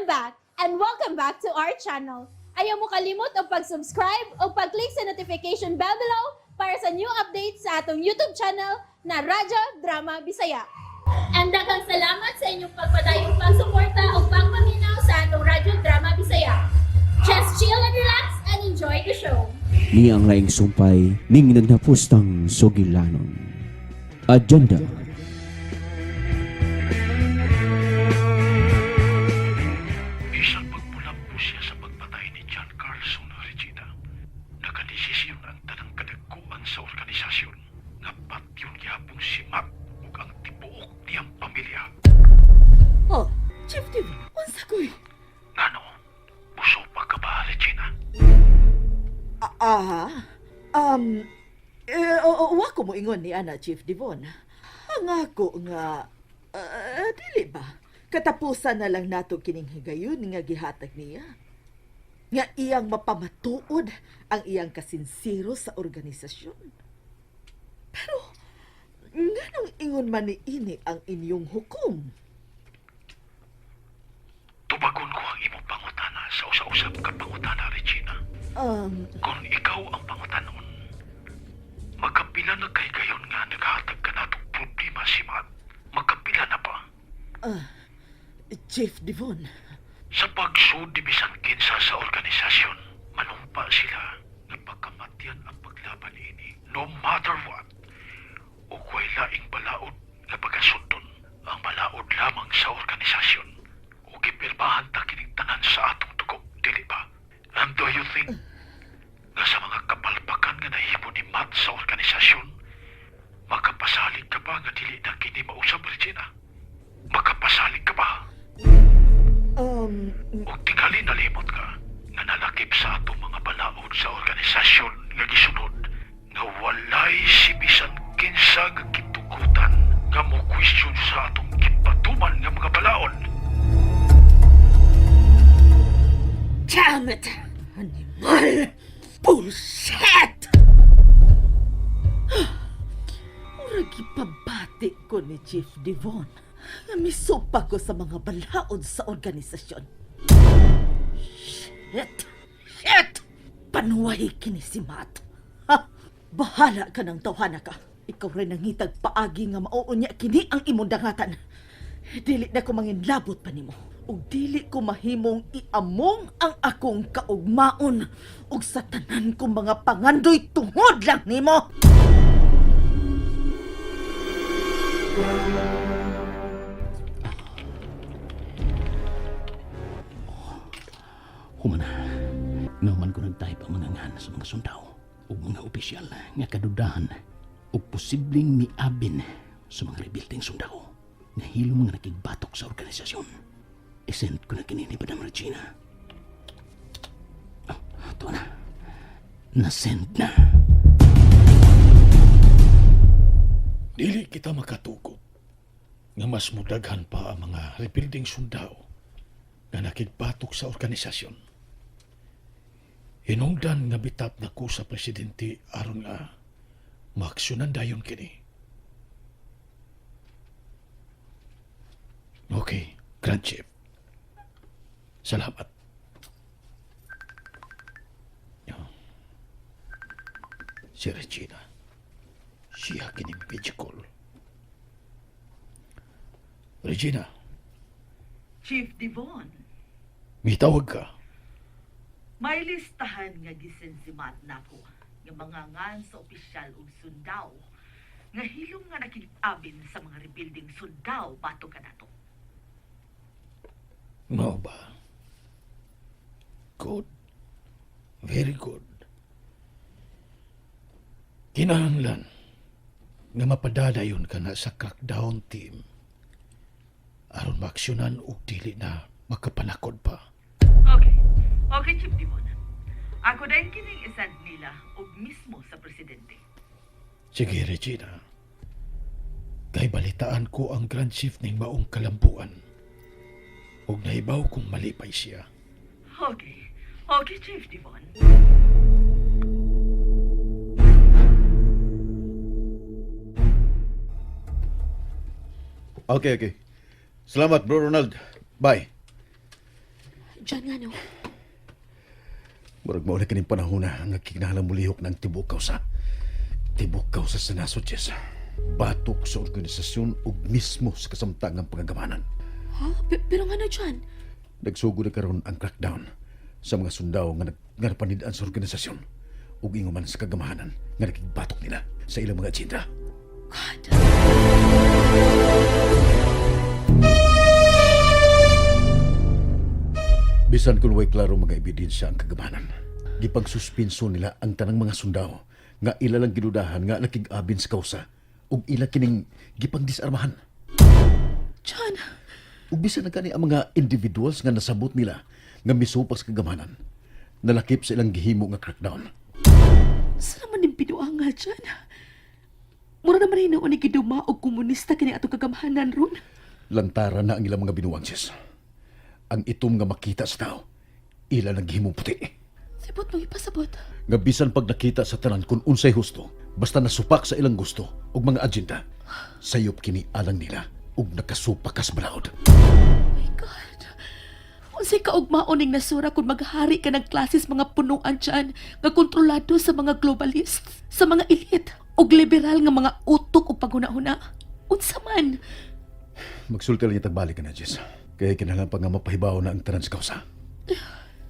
I'm back and welcome back to our channel. Ayaw mo kalimot og pag-subscribe o pag-click sa notification bell below para sa new updates sa atong YouTube channel na Radyo Drama Bisaya. And daghang salamat sa inyong pagpadayong pagsuporta o pagpaminaw sa atong Radyo Drama Bisaya. Just chill and relax and enjoy the show. Ni ang laing sumpay ning nagnapustang sugilanon. Agenda. Bisan pagpulampo siya sa pagpatay ni John Carlson, Regina, nakadesisyon ang tanang kadagkuan sa organisasyon nga patyon gihapon si Matt ug ang tibuok niyang pamilya. Oh, Chief Devon, unsa koy? Ngano, musupa ka ba, Regina? Ah, um, eh, wa ko moingon ni ana, Chief Devon. Ang ako nga, dili ba? Katapusan na lang nato kining higayon nga gihatag niya. Nga iyang mapamatuod ang iyang kasinsero sa organisasyon. Pero, nganong ingon man ni ini ang inyong hukom? Tubagon ko ang imong pangutana sa usa-usap ka pangutana, Regina. Kung ikaw ang pangutanon, magkapila na kay gayon nga naghatag ka natong problema si Matt. Magkapila na ba? Chief Devon, Sa pagsud di bisan kinsa sa organisasyon, manumpa sila nga pagkamatyan ang paglaban ini, no matter what. O way laing balaod nga pagkasundon, ang balaod lamang sa organisasyon. O gipirmahan ta kining tanan sa atong dugo, dili ba? And do you think nga sa mga kapalpakan nga nahimo ni Matt sa organisasyon, makapasalig ka ba nga dili na kini mausab, Regina? Makapasalig ka ba? Ug tingali nalimot ka nga nalakip sa atong mga balaod sa organisasyon nga gisunod nga walay si bisan kinsa nga gitugutan nga mo question sa atong gipatuman nga mga balaod. Damn it! Animal! Bullshit! Murag ipabati ko ni Chief Devon nga misupa ko sa mga balaod sa organisasyon. Shit! Shit! Panuway kini si Matt. Ha! Bahala ka ng tawhana ka. Ikaw rin ang ngitag paagi nga mauunya kini ang imong dangatan. Dili na ko manginlabot pa nimo. Ug dili ko mahimong iamong ang akong kaugmaon ug sa tanan kong mga pangandoy tungod lang nimo. Humana, nauman ko nag-type ang mga ngan sa mga sundao ug mga opisyal nga kadudahan ug posibleng miabin sa mga rebuilding sundao nga hilom nga nakigbatok sa organisasyon. Isend ko na kini ni Madam Regina. Oh, ito na. Nasend na. Dili kita makatugot nga mas mudaghan pa ang mga rebuilding sundao nga nakigbatok sa organisasyon. Hinungdan nga bitap na ko sa presidente aron nga maaksyonan dayon kini. Okay, Grand Chief. Salamat. Si Regina. Siya kining video call. Regina, Chief Devon, mitawag ka. may listahan nga gisensimat nako nga mga ngan sa opisyal ug sundao nga hilom nga nakig-abin sa mga rebuilding sundao batok kanato. Mao ba? Good. Very good. Kinahanglan nga mapadadayon ka na sa crackdown team aron maaksyonan og dili na makapanakod pa. Okay. Okay, Chief Devon. Ako dahil kining isend nila og mismo sa presidente. Sige, Regina. Kay balitaan ko ang Grand Chief ning maong kalambuan. Ug nahibaw kung malipay siya. Okay. Okay, Chief Devon. Okay. Salamat, Bro Ronald. Bye. John, nga no? Murag mauna kining panahon na nga kinahanglan molihok ng tibuok kawsa. Tibuok kawsa sa nasod, Jess. Batok sa organisasyon ug mismo sa kasamtangang pangagamanan. Ha? Pero nga no, John? Nagsugod na karon ang crackdown sa mga sundao nga nga napanid-an sa organisasyon ug ingon man sa kagamahanan nga nakigbatok nila sa ilang mga agenda. God. Bisan kung way klaro mga ebidensya ang kagamanan, gipagsuspinso nila ang tanang mga sundao nga ila lang gidudahan nga nakig-abin sa kausa ug ila kining gipangdisarmahan. John, Ug bisan na gani ang mga individuals nga nasabot nila nga misupak sa kagamanan, nalakip sa ilang gihimo nga crackdown. saan naman yung binuanga, John? Mura naman hinuon ni giduma og komunista kini atong kagamhanan ron. Lantara na ang ilang mga binuang, sis. Ang itom nga makita sa tao, ila nang gihimong puti. Sibot mong ipasabot. Nga bisan pag nakita sa tanan kung unsay husto, basta nasupak sa ilang gusto ug mga agenda, sayop kini alang nila ug nakasupak kas balaod. My God. Unsay kaugmaon ning nasura kung maghari ka ng klases mga punuan dyan nga kontrolado sa mga globalists, sa mga elite ug liberal nga mga utok ug paghuna-huna. Unsa man? Magsulti lang tagbalik ka na, Jess. Kaya kinahanglan pa nga mapahibaw na ang tanan sa kausa.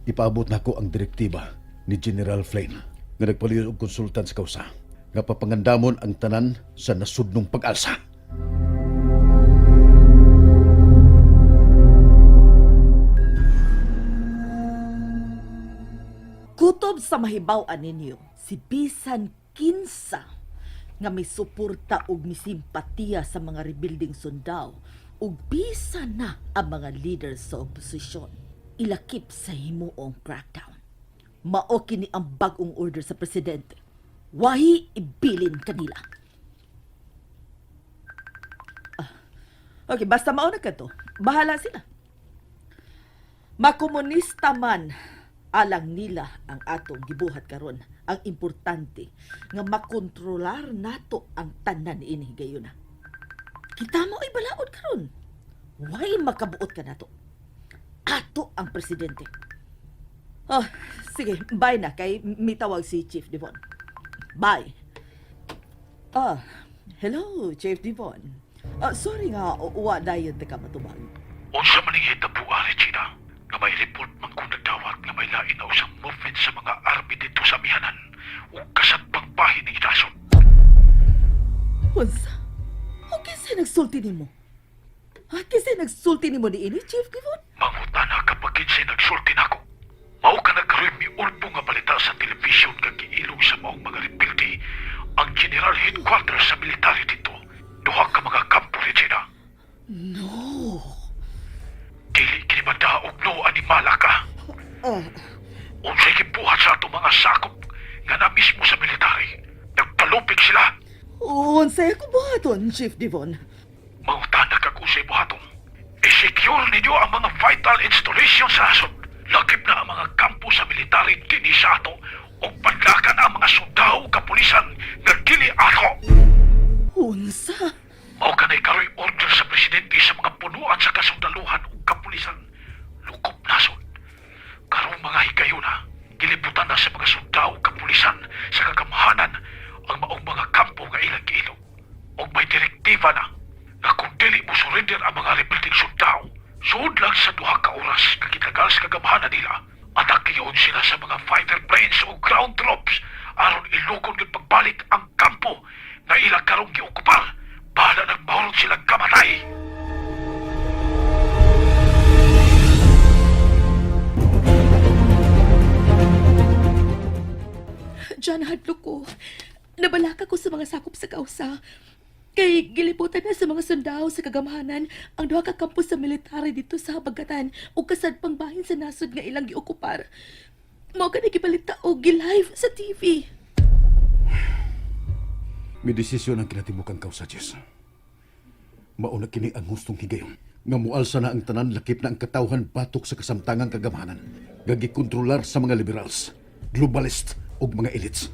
Ipaabot na ko ang direktiba ni General Flynn nga nagpaliyon og konsultan sa kausa nga papangandamon ang tanan sa nasudnong pag-alsa. Kutob sa mahibaw-an ninyo, si bisan kinsa nga may suporta og misimpatiya sa mga rebuilding sundao ug bisan na ang mga leaders sa oposisyon ilakip sa himuong crackdown. Mao kini ang bag-ong order sa presidente. Wahi ibilin kanila. Ah, okay, basta mauna ka to. Bahala sila. Makomunista man alang nila ang atong gibuhat karon. Ang importante nga makontrolar nato ang tanan ini gayuna. Kita mo ay balaod karon. Way makabuot ka nato. Ato ang presidente. Oh, sige, bye na kay mitawag si Chief Devon. Bye. Ah, hello Chief Devon. Ah, sorry nga wa dayon ta ka matubag. Unsa man ning hitabuan, Regina, nga may report man kung nagdawat nga may lain na usang movement sa mga army dito sa amihanan ug kasatpang bahin ni nasod. Unsa? O kinsay nagsulti nimo? Ha, kinsay nagsulti nimo niini, Chief Givon? Mangutana kapag kinsay nagsulti nako. Mao ka nagkaroon mi ulbo nga balita sa telebisyon nga giilong sa maong mga rebelde ang general headquarters sa military dito. Duha ka mga kampo, Regina. No. Dili kini madaog no animala ka. Ah, Unsay gibuhat sa atong mga sakop nga na mismo sa military. Nagpalupig sila. unsay ako buhaton, Chief Devon? Mangutana kag unsay buhaton. I-secure ninyo ang mga vital installations sa nasod. Lakip na ang mga kampo sa military dinhi sa ato ug padlakan ang mga sundao ug kapulisan nga dili ato. Unsa? Mao kanay karoy order sa presidente sa mga punuan sa kasundaluhan ug kapulisan. Lukop nasod. Karong mga higayuna, gilibutan na sa mga sundao ug kapulisan sa kagamhanan ang maong mga kampo nga ilang giilog. Ug may direktiba na nga kung dili mo surrender ang mga rebuilding sundao, suod lang sa duha ka oras kagitagal sa kagamhanan nila. Atakiyon sila sa mga fighter planes o ground troops aron ilugon yung pagbalik ang kampo nga ilang karong giokupar. Bahala nagmahurot silang kamatay. John, hadlok ko. Nabalaka ko sa mga sakop sa kausa. Kay giliputan na sa mga sundao sa kagamhanan ang duha ka kampo sa military dito sa habagatan ug kasadpang bahin sa nasod nga ilang giokupar. Mao kani gibalita og gi-live sa TV. May desisyon ang kinatibukan kausa, Jess. Mauna kini ang hustong higayon. Nga mualsa na ang tanan, lakip na ang katawhan batok sa kasamtangang kagamhanan. Nga gikontrolar sa mga liberals, globalist ug mga elites.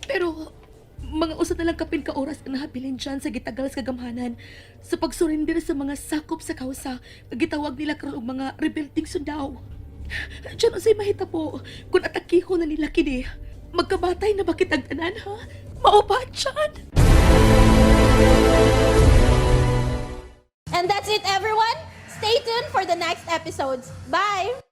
Pero mga usa na lang kapin ka oras ang nahabilin dyan sa gitagal sa kagamhanan sa pagsurrender sa mga sakop sa kausa nga gitawag nila karon og mga rebuilding sundao. Tiyan, unsay mahitabo kung atakihon na nila kini? Magkabatay na ba kitag tanan, ha? Mao ba, Chan? And that's it, everyone. Stay tuned for the next episodes. Bye!